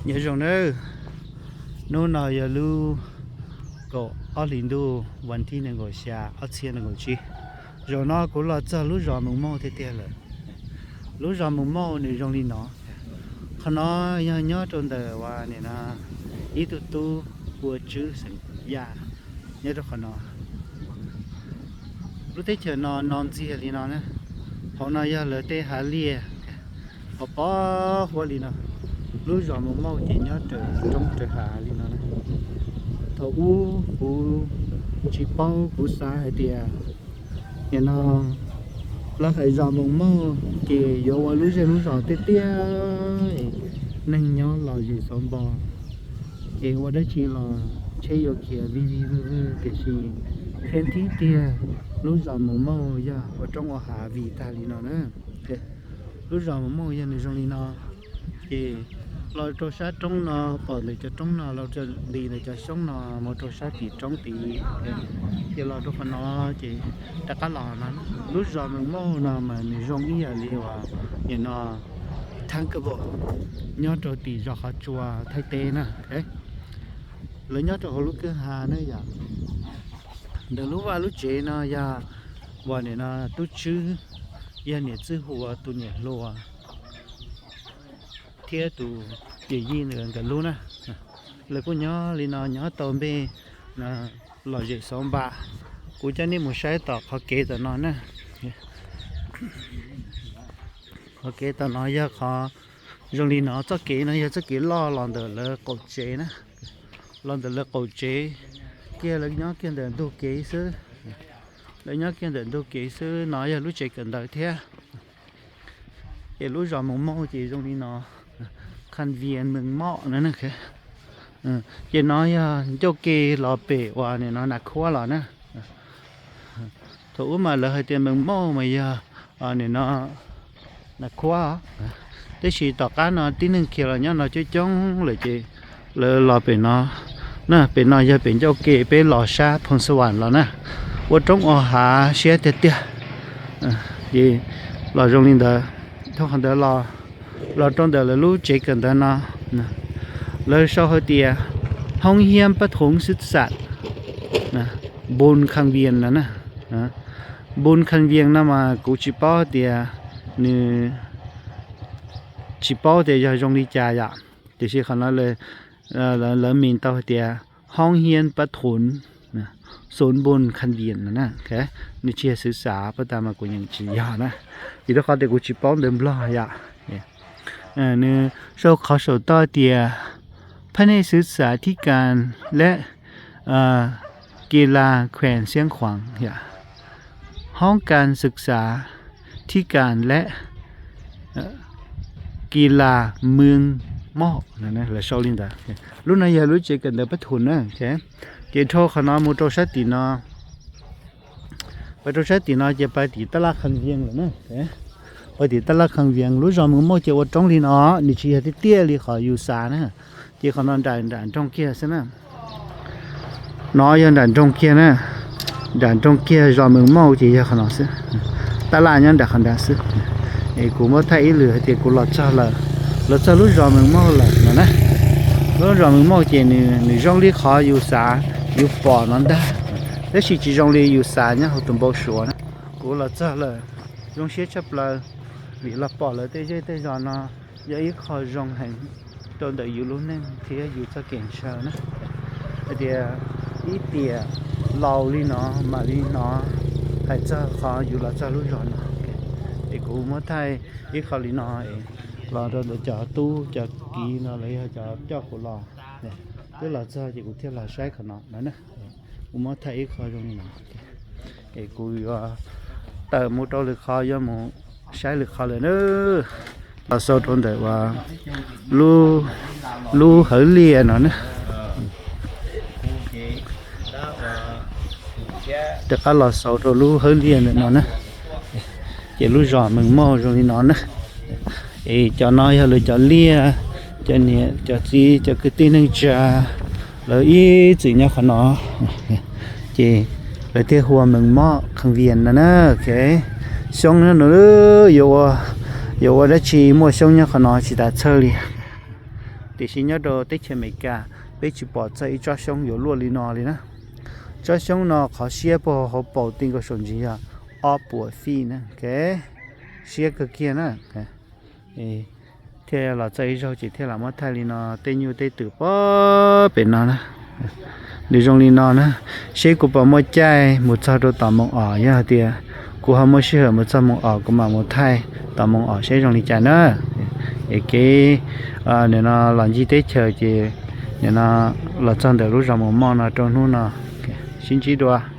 Nyob zoo nawb, hnub no yog lub kaum ob hlis ntuj vas thib nees nkaum xya ob txhiab nees nkaum tsib. Zaum no kuv los txog lub zos Moos Mauj tiag tiag lawm. Lub zos Moos Mauj nws zoo li no. Qhov no yog nyob rau ntawm uas nim no ib tug tub hu ua Tswb xeem Yaj nyob rau qhov no. Lub teb chaws no no ntxiag li no na. Hauv no yog lawv tej hav liaj, pov pob huab li no. Lub zos Moos Mauj ces nyob raws roob raws hav li no na. Thaum ub kuv tsis paub, kuv xav hais tias nim no lawv hais zos Moos Mauj ces yuav ua lub zej lub zos tiaj tiaj, neeg nyob lom zem xauv npo, es ua dab tsi los tsheb yuav khiav vij vij vwj vwj, tiam sis qhia nthib tiag lub zos Moos Mauj yog ua roob ua hav vim tag li no na. Lub zos Moos Mauj yog nws zoo li no, ces los rau sab roob no, pom ntawm cov roob no los nti ntawm cov xyoob no mus rau sab tim roob tid, ces los rau qhov no ces rov qab los no. Lub zos Moos Mauj no mas nws zoo ib yam li uas nim no Thab Kab Pom nyob rau tim zos Qhov Tsua Thaib teb na. Lawv nyob rau hauv lub kwj ha na yom. Ntawm lub vaj lub tsev no yog uas nim no Tub Tswb, yog niam txwj hu ua tus niam hluas thiab tus yawm yij nkawd lub na. Lawv kuj nyob li no nyob tau npe lom zem xauv npa. Kuv coj nej mus saib tom qhov kev tom no na. Qhov kev tom no yog qhov zoo li no, txoj kev no yog txoj kev loj los ntawm lawv qaum tsev na. Los ntawm lawv qaum tsev kiag, lawv nyob kiag ntawm ntug kev xwb. Lawv nyob kiag ntawm ntug kev xwb, no yog lub tsev kawm ntawv thiab. Ces lub zos Moos Mauj ces zoo li no, Khas Vias Moos Mauj no na. Ces no yog ncauj ke los pem uas nim no Nas Khuab los na. Thaum ub mas lawv hais tias Moos Mauj mas yog nim no Nas Khuab, tab sis tom qab no tib neeg khiav los nyob no coob coob lawm ces lawv los pem no na. Pem no yog pem ncauj ke peb los sab Phoos Xa Vam los na, ua roob ua hav siab tiag tiag. Ces los zoo li ntawd, dhau qhov ntawd los, los rau ntawm lawv lub tsev kawm ntawv no, lawv sau hais tias Hoob Hiab Pab Thoov Xwb Xam Npun Khas Vias no na. Npun Khas Vias no mas kuv tsis paub tias nws, tsis paub tias yog zoo li cas yom, tiam sis qhov no lawv mis tau hais tias Hoob Hiab Pab Thoov Xwb Npun Khas Vias no na. Nws tsis yog xwv xav, puag ta mas kuv yeej tsis yog na, vim rau qhov tias kuv tsis paub ntawv Nplog yom. Nws sau qhov saum toj tias Phab Neej Xwv Xav Thib Kas Leb Ki Las Khuees Xiab Khuaas yom, Hoob Kas Xwv Xav Thib Kas Leb Ki Las Moos Mauj, lawv sau li ntawd. Lub no yog lub tsev kawm ntawv Pab Thoov na. Ces dhau qhov no mus rau sab tim no, pais rau sab tim no ces pais tim Tab Laj Khas Vias lawm na. Pais tim Tab Laj Khas Vias, lub zos Moos Mauj ces ua roob li no, nws tsis yog tiaj tiaj li qhov yus xav na. Ces qhov no nram nram nroog kiag xwb na. No yog nram nroog kiag na, nram nroog kiag zos Moos Mauj ces yog qhov no xwb. Tab Laj nyob nram qhov nrad xwb. Es kuv muab thaij ib lwm hais tias kuv los txog lawm, los txog lub zos Moos Mauj lawm no na. Lub zos Moos Mauj ces nws zoo li qhov yus xav, yus pom no ntag, tab sis tsis zoo li yus xav nyob hauv tus npau suav na. Kuv los txog lawm, zoo siab tshaj plaws, vim los pom lawv tej zej tej zos no yog ib qho zoo heev rau ntawm yus lub neej thiab yus txoj kev ntshaw na. Hais tias ib tiam laus li no mam li hnov hais txog qhov yus los txog lub zos no. Es kuv muab thaij ib qho li no los rau ntawm cov tub cov kiv no los yog cov coj kuv los, twb los txog ces kuv thiaj los saib qhov no no na. Kuv muab thaij ib qho zoo li no, es kuv yuav tawm mus rau lwm qhov, yuav mus saib lwm qhov lawm na. Los xaus rau ntawm uas lub hawv liaj no na. Rov qab los xaus rau lub hawv liaj ntawm no na. Ces lub zos Moos Mauj zoo li no na. Es cov no yog lawv cov liaj, cov niam cov txiv cov kwv tij neej tsa, lawv ib txwm nyob qhov no. Ces lawv thiaj hu ua Moos Mauj Khas Vias no na. Xyoob no yuav ua, yuav ua dab tsi muaj xyoob nyob qhov no tsis tas txhawj li. Tiam sis nyob rau teb chaws Amelikas peb tsis pom txog ib tsob xyoob yuav luaj li no li na. Tsob xyoob no qhov siab puag hauv paus ti nkaus saum ntsis yog ob puas fij na. Siab kawg kiag na. Thiaj los txog ib zaug ces thiaj los muab thaij li no, tej nyuj tej twm pem no na. Nws zoo li no na. Seb kuv puas muaj caij mus txog rau tom moos os, yog hais tias kuv ho muaj sij hawm mus txog moos os kuv mam mus thaij tom moos os seb zoo li cas na. Es kev nim no los ncig teb chaws ces nim no los txog ntawm lub zos Moos Moj no rau hnub no. Sib ntsib dua.